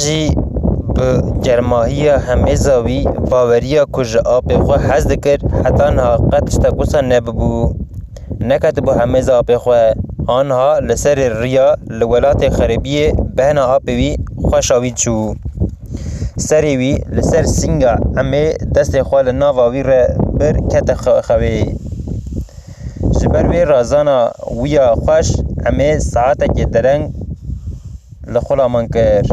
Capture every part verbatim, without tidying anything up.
jî bi germahiya hemêza wî baweriya ku ji apê xwe hez dikir, heta niha qet tiştek wisa nebibû. Neketibû hemêza apê xwe, anha li serê riya li welatê xeribiyê behna apê wî xweşa wî çû. Serê wî li ser sînga emê destê xwe li nava wî re bir kete xe-, xewê. Ji ber wê razana wî ya xweş emê saetekê dereng li xulaman kir,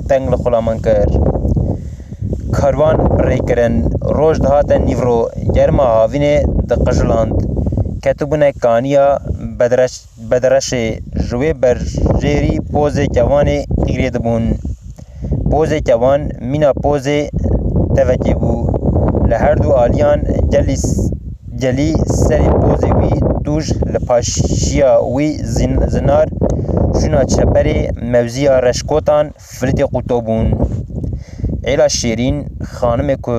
teng li xulaman kir. Karwan bi rê kirin. Roj dihate nîvro, germa havînê diqijiland. Ketibûne kaniya bedreş-, bedreşê. Ji wê berjêrî pozê kewanê qîrê dibûn. Pozê kewan mîna pozê devekê bû. Li her du aliyan gelî s-, gelî serê pozê wî tûj, li paşiya wî zin-, zinar, şûna çeperê mewziya reşkotan filîtê qûto bûn. Êla Şêrîn, xanimê ku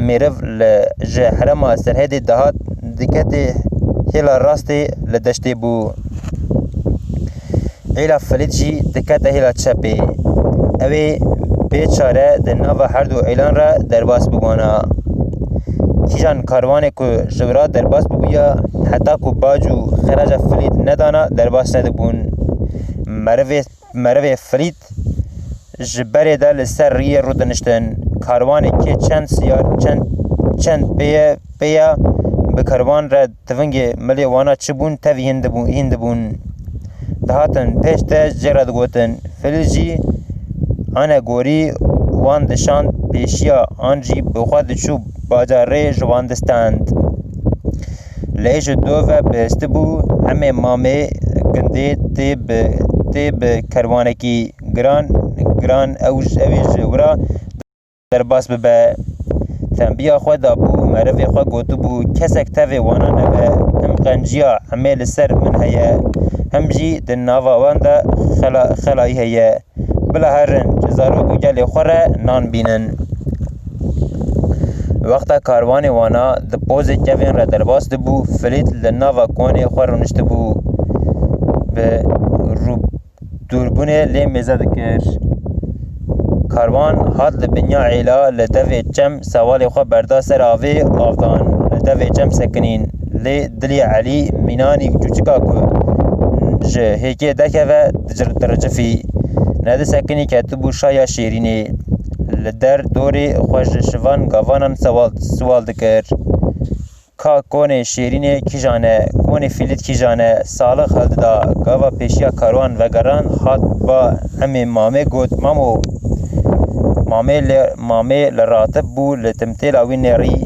mêriv li, ji herêma Serhedê dihat, diketê hêla rastê li deştê bû. Êla Filît jî dikete hêla çepê. Ew ê bê çare di nava her du êlan re derbas bibana. Kîjan karwanê ku ji wira derbas bibûya, heta ku bac û xeraca Filît nedana, derbas nedibûn. Merivê, merivê Filît ji berê de li ser riyê rûdiniştin. Karwanê kê çend siyar, çend, çend pêye, pêya bi karwan re tivingê milê wana çi bûn, tevî hîn dibûn, hîn dibûn. Dihatin pêş de jê re digotin. Filît jî ane gorî wan dişand pêşiya an jî bi xwe diçû bajarê ji wan distend. Lê ji do ve bihistibû, emê mamê gundê tê bi, tê bi kerwanekî giran, giran ew ji, ew ê ji wira derbas bibe. Tembiya xwe dabû, merivê xwe gotibû, kesek tevê wana nebe, him qenciya emê li ser min heye, him jî di nava wan de xela-, xelayî heye. Bila herin, ji zarok û gelê xwe re nan bînin. Wexta karwanê wana di pozê kevên re derbas dibû, Filît li nava konê xwe rûniştibû. Bi rû-, dûrbûnê lê mêze dikir. Karwan hat li binya êla, li devê çem sewalê xwe berda ser avê, avdan. Li devê çem sekinîn. Lê dilê Elî mînanî çûçika ku ji hêkê dekeve, dicir-, diricifî. Nedisekinî ketibû şaya Şêrînê. Li der dorê xwe ji şivan gavanan sewal, siwal dikir. Ka konê Şêrînê kîjan e, konê Filît kîjan e, Salix hildida. Gava pêşiya karwan vegeran, hat ba emê mamê got, Mamo! Mamê li, mamê li ratib bû, li timtêla wî nêrî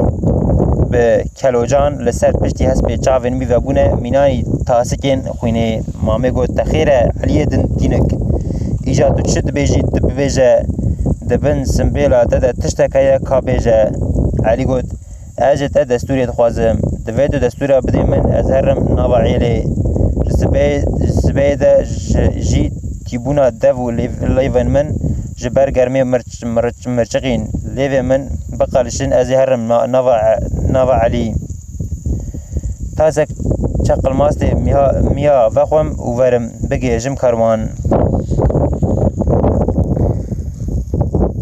bi kelocan li ser piştî hespê çavên wî vebûne mînanî tasikên xwînê. Mamê got, Te xêr e, Eliyê din tînik. Îja tu çi dibêjî, tu bibêje. Di bin simbêla te de tiştek heye, ka bêje. Elî got, Ez ji te destûrê dixwazim. Divê tu destûra bidî min, ez herim nava êlê. Ji sibê, ji sibê de ji, jî tîbûna dev û lêv-, lêvên min ji ber germê mirç-, mirç-, mirçiqîn. Lêvê min biqelişin, ez ê herim na-, nava, nava Elî. Tasek çeqilmastê miha, miha vexwim û verim bigihêjim karwan.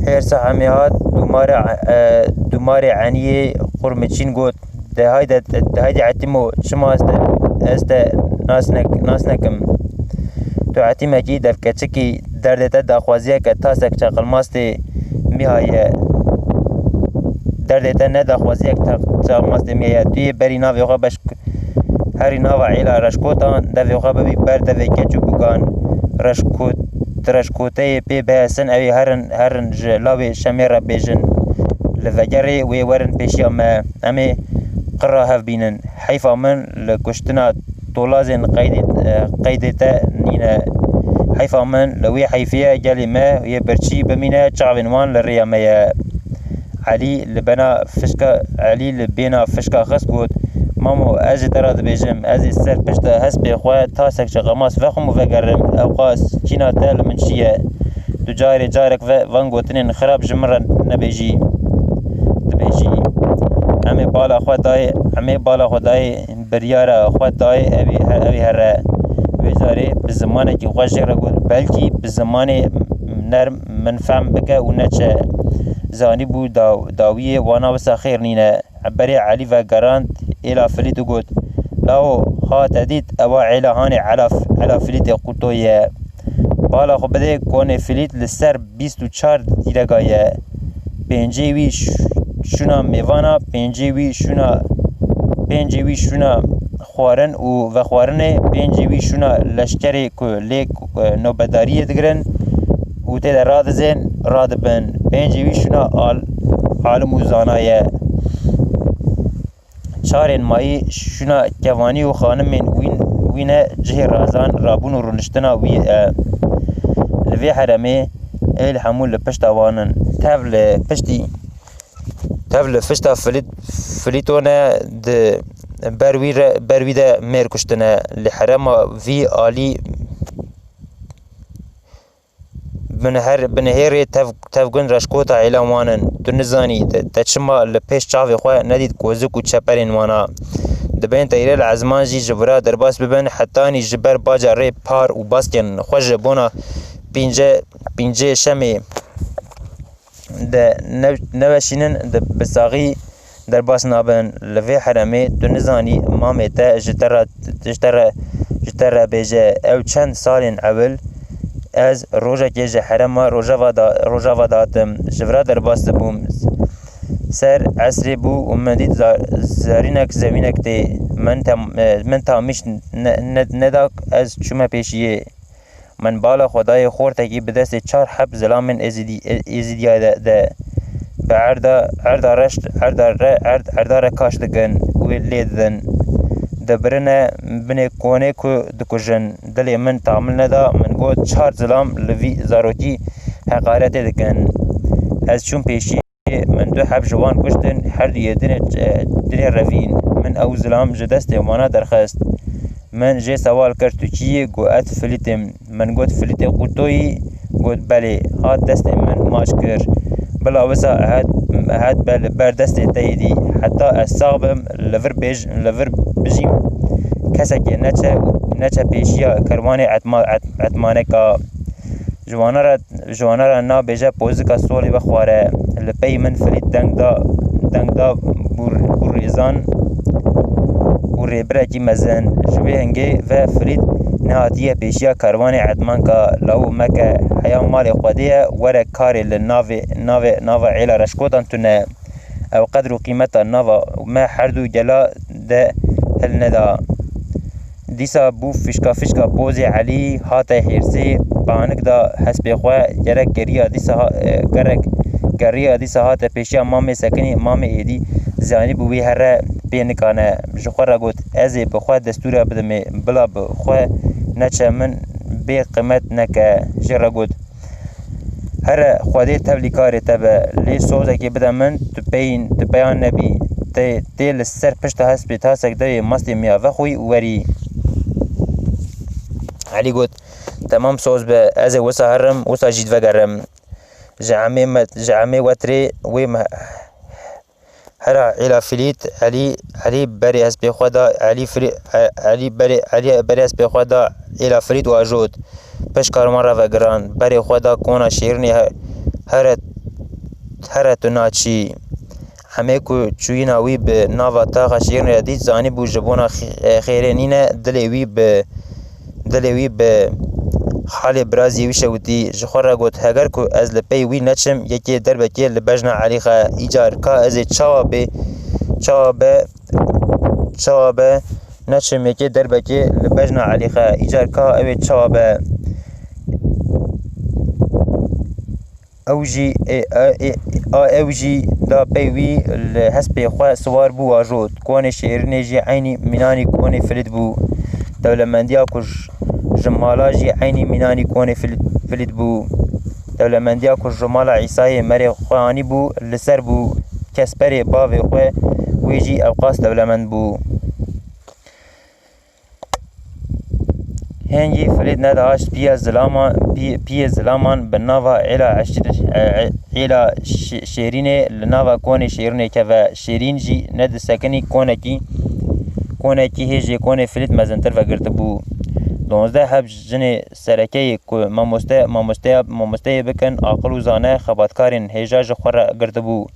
Hêrsa hemê hat dûmarê, e, dûmarê Eniyê qurmiçîn got, De hayde, de hayde Etîmo, çima ez te, ez te nas nek-, nas nekim? Tu Etîmekî devkeçikî, derdê te daxwaziyeke tasek çeqilmastê miha ye. Derdê te ne daxwaziyek te-, çeqilmastê miha ye. Tu yê berî navê xwe beş-, herî nava êla reşkotan, devê xwe bibî ber devê keç û bûkan. Reşkot-, reşkoteyê pê bihesin, ew ê herin, herin ji lawê şemê re bêjin, Li vegerê wê werin pêşiya me, em ê qira hev bînin. Heyfa min li kuştina tolazên qeydê, qeydê te nîne. Heyfa min li wê heyfê ye, gelê me yê birçî bimîne, çavên wan li rêya me ye. Elî li bena fişka, Elî li bêna fişka xist got, Mamo, ez ji te re dibêjim, ez ê ser pişta hespê xwe tasek çeqemas vexwim û vegerim. Ewqas kîna te li min çi ye? Tu carê carek ve van gotinên xirab ji min re nebêjî. Dibêjî, Em ê bala xwe dayê, em ê bala xwe dayê, biryara xwe dayê, ew ê he-, ew ê here. Wê carê bi zimanekî xwe jê re got, belkî bi zimanê nerm, min fehm bike û neçe. Zanîbû da-, dawiyê wana wisa xêr nîne. Berê Elî vegerand êla Filît û got, "Lawo, ha te dît, ewa êla hanê ela, ela Filîtê Qûto ye. Bala xwe bidê konê Filît li ser bîst û çar dîrega ye. Pêncê wî ş-, şûna mêvana, pêncê wî şûna, pêncê wî şûna xwarin û vexwarinê, pêncê wî şûna leşkerê ku lê, e, nobedariyê digirin û tê de radizên, radibin. Pêncê wî şûna al-, alim û zana ye. Çarên mayî şûna kevanî û xanimên wîn, wî ne cihê razan, rabûn û rûniştina wî ye. Li vê heremê êl hemû li pişta wan in. Tev li piştî, tev li pişta Filît-, Filîto ne di ber wî re, ber wî de mêr kuştine. Li herema vî alî binihêr-, binihêrê tev-, tevgund reşkota êlan wan in. Tu nizanî, te, te çima li pêş çavê xwe nedît kozik û çeperên wana? Dibên teyrê li ezman jî ji vira derbas bibin, hetanî ji ber baca rê par û baskên xwe ji bona pînce, pîncê şemê de ne-, neveşînin, di bi saxî derbas nabin. Li vê heremê tu nizanî mamê te ji te re, ji te re, ji te re bêje. Ew çend salên ewil ez rojekê ji herema Rojava da-, Rojava datim. Ji vira derbas dibûm. Ser esrê bû û min dît za-, zarînek zemînek tê. Min tem-, min tamîş ne-, ne-, neda ez çûme pêşiyê. Min bala xwe dayê xortekî bi destê çar heb zilamên Êzidî-, Ê-, Êzîdiya de, de. Bi erda, erda reşt, erda re, erd, erda re kaş dikin, wê lê didin. Dibirine binê konê ku dikujin. Dilê min tamil neda, min got, "Çar zilam li vî zarokî heqaretê dikin." Ez çûm pêşî. Min du heb ji wan kuştin, her du yê dinê, dinê revîn. Min ew zilam ji destê wana derxist. Min jê sewal kir, "Tu kî yî?" Got, "Ez Filît im." Min got, "Filîtê Qûtoyî?" Got, "Belê." Hat destê min maç kir. Bila wisa ehet, ehet be li ber destê te yê dî. Heta ez sax bim, li vir bêj-, li vir bijîm, kesekê neçe, neçe pêşiya kerwanê etma-, et-, etmaneka. Ji wana re, ji wana re nabêje pozika solê vexware. Li pey min Filît deng da, deng da bû, bû rêzan û rêbirekî mezin. Ji wê hingê ve Filît nehatiye pêşiya kerwanê etmanka. Lawo meke, heya malê Xwedê ye, were karê li navê, navê, nava êla reşkotan tune. Ew qedr û qîmeta nava me herdu gela de hilneda. Dîsa bû fişka fişka pozê Elî, hate hêrsê, panik da hespê xwe, gerek geriya dîsa ha-, e, gerek geriya dîsa hate pêşiya mamê Sekinî, mamê êdî zanîbû wî here pê nikane. Ji xwe re got, "Ez ê bi xwe destûra bidimê, bila bi xwe neçe min bê qimet neke." Jê re got, "Here Xwedê tevlî karê te be, lê sozekê bide min, tu peyên, tu peyan nebî. Tê, tê li ser pişta hespê tasek dewê mastê miya vexwî û werî." Elî got, "Temam soz be, ez ê wisa herim, wisa jî divegerim." Ji emê me, ji emê wetirê wê me, Hera êla Filît, Elî, Elî berê hespê xwe da, Elî Filî-, E-, Elî berê, Elî berê hespê xwe da êla Filît û ajot. Pişka wan re vegiran, berê xwe da kona şêrînê he-, here, here tu naçî. Hemê ku çûyîna wî bi nava taxa şêrînê re dît, zanîbû ji bona xê-, xêrê nîne, dilê wî bi Dilê wî bi halê biraziyê wî şewitî, ji xwe re got, "Heger ku ez li pey wî neçim, yekê derbekê li bejna Elîxe, îcar ka ez ê çawa bê, çawa be, çawa be, neçim yekê derbekê li bejna Elîxe, îcar ka ew ê çawa be?" Ew jî, ê, a, ê, a, ew jî da pey wî li hespê xwe siwar bû, ajot. Konê şêrînê jî eynî mînanî konê Filît bû. Dewlemendiya ku j-, ji mala jî eynî mînanî konê Filît, Filît bû. Dewlemendiya ku ji mala Îsayê merê xwe anî bû, li ser bû. Kesperê bavê xwe wê jî ewqas dewlemend bû. Hêngî Filît nedihaşt piyê zilaman, piyê, piyê zilaman bi nava êla eşir-, e, e, êla şi-, şêrînê li nava konê şêrînê keve. Şêrîn jî nedisekinî konekî, konekî hêjê konê Filît mezintir vegirtibû. Donzdeh heb jinê serekeyê ku mamoste, mamosteya, mamosteyê bikin, aqil û zane xebatkarên hêja ji xwe re girtibû.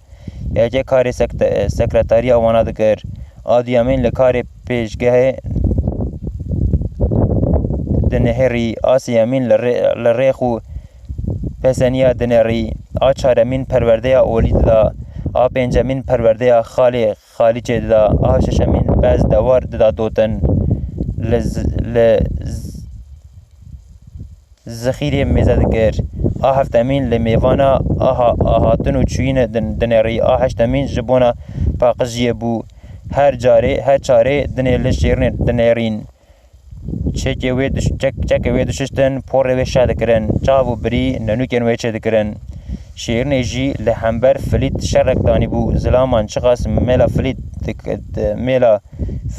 Yekê karê sekte-, sekretariya wana dikir. A duyemîn li karê pêşgehê dinihêrî, a sêyemîn li rê-, li rêx û peseniya dinêrî, a çaremîn perwerdeya olî dida, a pêncemîn perwerdeya xalê xalîçê dida, a şeşemîn bez dewar dida dotin. Li z-, li z-, zixîrê mêze dikir. A heftemîn li mêvana a ha-, a hatin û çûyîne din-, dinêrî. A heştemîn ji bona paqijiyê bû. Her carê, her çarê dinê li şêrînê dinêrîn. Çekê wê diş-, çek-, çekê wê dişiştin, porê wê şeh dikirin. Çav û birî nenûkên wê çêdikirin. Şêrînê jî li hember Filît şerek danîbû. Zilaman çiqas mêla Filît dik-, di-, mêla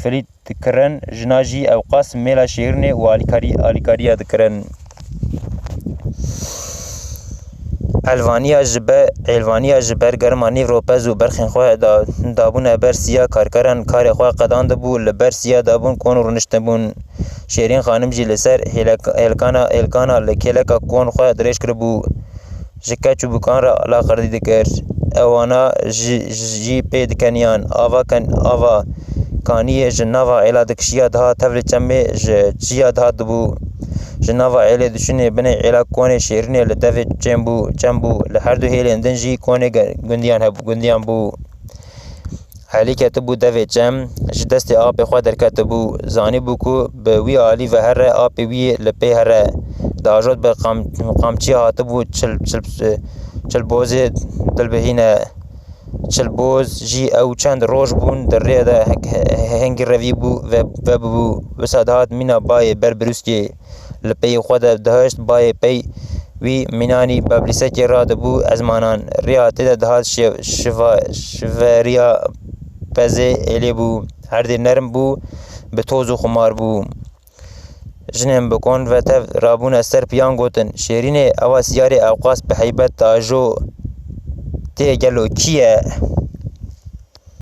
Filît dikirin, jina jî ewqas mêla şêrînê û alîkarî-, alîkariya dikirin. Elvaniya ji be-, Elvaniya ji ber germa nîvropez û berxên xwe da-, dabûne ber siya karkeran karê xwe qedandibû, li ber siya dabûn kon û rûniştibûn. Şêrîn xanim jî li ser hêlek-, hêlkana, hêlkana li kêleka kon xwe dirêj kiribû. Ji keç û bûkan re laxerdî dikir. Ewana ji, jî pê dikeniyan. Ava ken-, ava kaniyê ji nava êla dikişiya dihat tevlî çemê ji çiya dihat dibû. Ji nava êlê dişûnê binê êla konê şêrînê li devê çem bû, çem bû. Li her du hêlên din jî konê ge-, gundiyan hebû, gundiyan bû. Elî ketibû devê çem, ji destê apê xwe derketibû. Zanîbû ku bi wî alî ve here, apê wî li pê here. Diajot bi qam-, qamçiyê hatibû çil-, çil-, çilbozê dilbihîne. Çilboz jî ew çend roj bûn di rê de he-, he-, hingî revî bû ve, vebû. Wisa dihat mîna bayê ber birûskê. Li peyê xwe de dihişt bayê pey wî mînanî beblîsekê radibû ezmanan. Rêya tê de dihat şev-, şiva-, şiveriya pezê êlê bû. Herdê nerm bû, bi toz û xumar bû. Jinên bi kon ve tev rabûne ser piyan gotin, Şêrînê, ewa siyarê ewqas bi heybet diajo tê gelo kî ye?